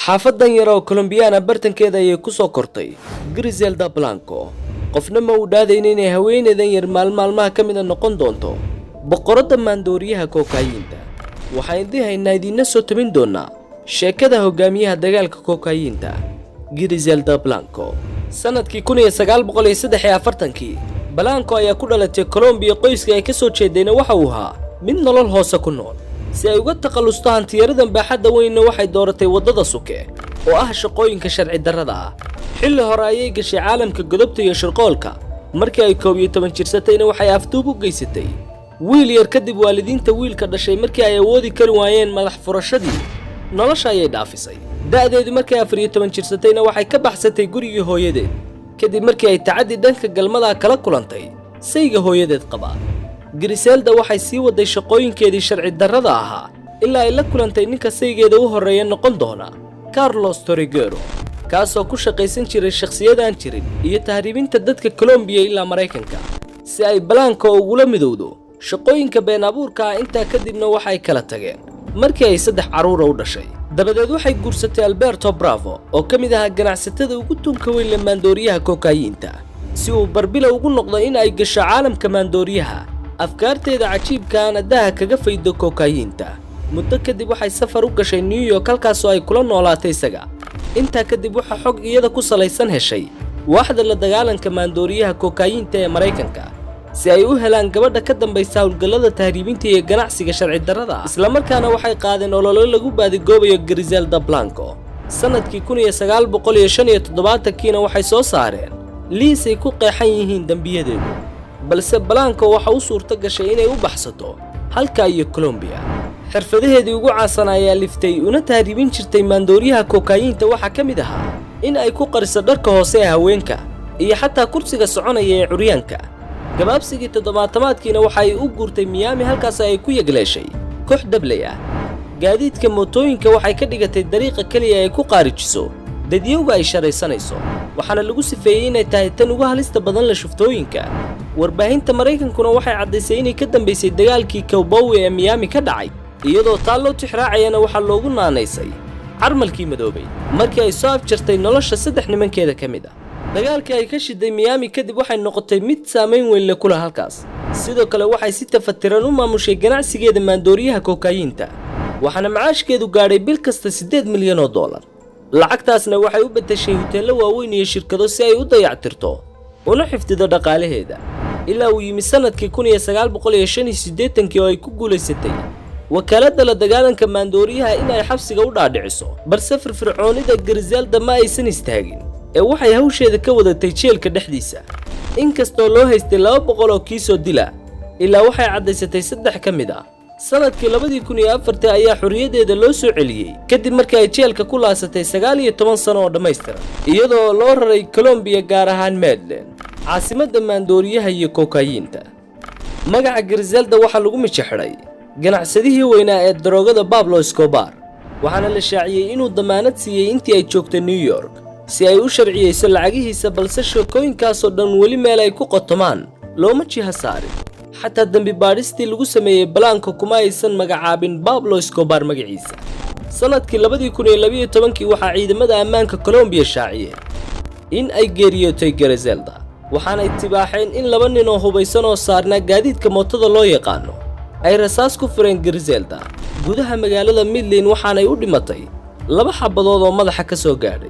Xaafadan yar oo Colombiana bartankeeda ayay ku soo kortay Griselda Blanco. Qofna ma uu dhaadayn inay haweeneydan yar maalmaalmaha ka mida noqon doonto boqoradda maandooriyaha kookaayiinta. Waxaan idiin haynaa, idiinna soo tabin doonaa sheekada hogaamiyaha dagaalka kookaayiinta, Griselda Blanco. Sanadkii 1943-kii, Blanco ayaa ku dhalatay Colombiya. Qoyska ay ka soo jeedayna waxa uu ahaa mid nolol hoose ku nool. Si ay uga takhallusto hantiyaradan baaxadda weynna, waxay dooratay waddada suke oo ah shaqooyinka sharci darrada ah. Xilli hore ayay gashay caalamka godobta iyo shirqoolka. Markii ay 11 jirsatayna, waxay afduub u geysatay wiil yar. Kadib waalidiinta wiilka dhashay markii ay awoodi kari waayeen madax furashadii, nolosha ayay dhaafisay. Da'deedu markay 14 jirsatayna, waxay ka baxsatay gurigii hooyadeed kadib markii ay tacaddi dhanka galmadaa kala kulantay sayga hooyadeed qaba. Griselda waxay sii waday shaqooyinkeedii sharci darrada ahaa ilaa ay la kulantay ninka saygeeda u horreeya noqon doona, Carlos Torreguero, kaasoo ku shaqaysan jiray shakhsiyadaan jirin iyo tahriibinta dadka Colombiya ilaa Maraykanka si ay Blanco ugula midowdo shaqooyinka been abuurka ah. Intaa kadibna waxay kala tageen markii ay saddex carruura u dhashay. Dabadeed waxay guursatay Alberto Bravo oo ka mid ahaa ganacsatada ugu tunka weyn leh maandooriyaha kookaayiinta, si uu barbila ugu noqdo in ay gasho caalamka maandooriyaha, afkaarteeda cajiibkaana daaha kaga faydo kookaayiinta. Muddo kadib waxay safar u gashay New York, halkaasoo ay kula noolaatay isaga. Intaa kadib waxaa xog iyada ku salaysan heshay waaxda la dagaalanka maandooriyaha kookaayiinta ee Maraykanka, si ay u helaan gabadha ka dambaysa howlgallada tahriibinta iyo ganacsiga sharci darrada ah. Islamarkaana waxay qaadeen ololo lagu baadigoobayo Griselda Blanco. Sanadkii 1975-kiina waxay soo saareen liis ay ku qeexan yihiin dembiyadeedu, balse Blanco waxa u suurto gashay inay u baxsato halka iyo Colombiya. Xirfadaheedii ugu caansan ayaa liftay una tahriibin jirtay maandooriyaha kookaayiinta waxaa ka mid ahaa in ay ku qariso dharka hoose ee haweenka iyo xataa kursiga soconaya ee curyaanka. Gabaabsigii toddobaatamaadkiina waxa ay u guurtay Miami, halkaas ay ku yegleeshay koox dabley ah. Gaadiidka mootooyinka waxay ka dhigatay dariiqa keliya ay ku qaarijiso dadyowga ay sharaysanayso, waxaana lagu sifeeyey inay tahay tan ugu halista badan la shuftooyinka. Warbaahinta Maraykankuna waxay caddaysay inay ka dambaysay dagaalkii Cowboy ee Miami ka dhacay. Iyadoo taa loo tixraacayana, waxaa loogu naanaysay carmalkii madoobay markii ay soo afjartay nolosha saddex nimankeeda ka mid ah. Dagaalkii ay ka shiday Miami kadib, waxay noqotay mid saamayn weyn leh kula halkaas. Sidoo kale waxay si tafatiran u maamushay ganacsigeeda maandooriyaha kookaayiinta, waxaana macaashkeedu gaadhay bil kasta $8 milyan. Lacagtaasna waxay u beddeshay huteello waaweyn iyo shirkado si ay u dayactirto una xifdido dhaqaalaheeda, ilaa uu yimi sanadkii 1985-kii oo ay ku guulaysatay wakaaladda la dagaalanka maandooriyaha in ay xabsiga u dhaadhiciso. Balse firfircoonida Griselda ma aysan istaagin ee waxay hawsheeda ka wadatay jeelka dhexdiisa. Inkastoo loo haystay 200 oo kiisoo dila, ilaa waxay caddaysatay saddex ka mid ah. Sanadkii 2004-tii ayaa xorriyaddeeda loo soo celiyey kadib markii ay jeelka ku laasatay 19 sano oo dhammaystiran, iyadoo loo raray Colombiya, gaar ahaan Medellin, caasimadda maandooriyaha iyo kookaayiinta. Magaca Griselda waxaa lagu mijaxidhay ganacsadihii weynaa ee daroogada Pablo Escobar, waxaana la shaaciyey inuu damaanad siiyey intii ay joogtay New York si ay u sharciyeyso lacagihiisa. Balse sheekooyinkaasoo dhan weli meel ay ku qotomaan looma jiha saarin. Xataa dembi baadhistii lagu sameeyey Blanco kuma aysan magacaabin Pablo Escobar magaciisa. Sanadkii 2012-kii waxaa ciidamada ammaanka Colombiya shaaciyeen in ay geeriyootay Griselda, waxaanay tibaaxeen in laba nin oo hubaysan oo saarnaa gaadiidka mootada loo yaqaano ay rasaas ku fureen Griselda gudaha magaalada Medellin, waxaanay u dhimatay laba xabadood oo madaxa ka soo gaadhay.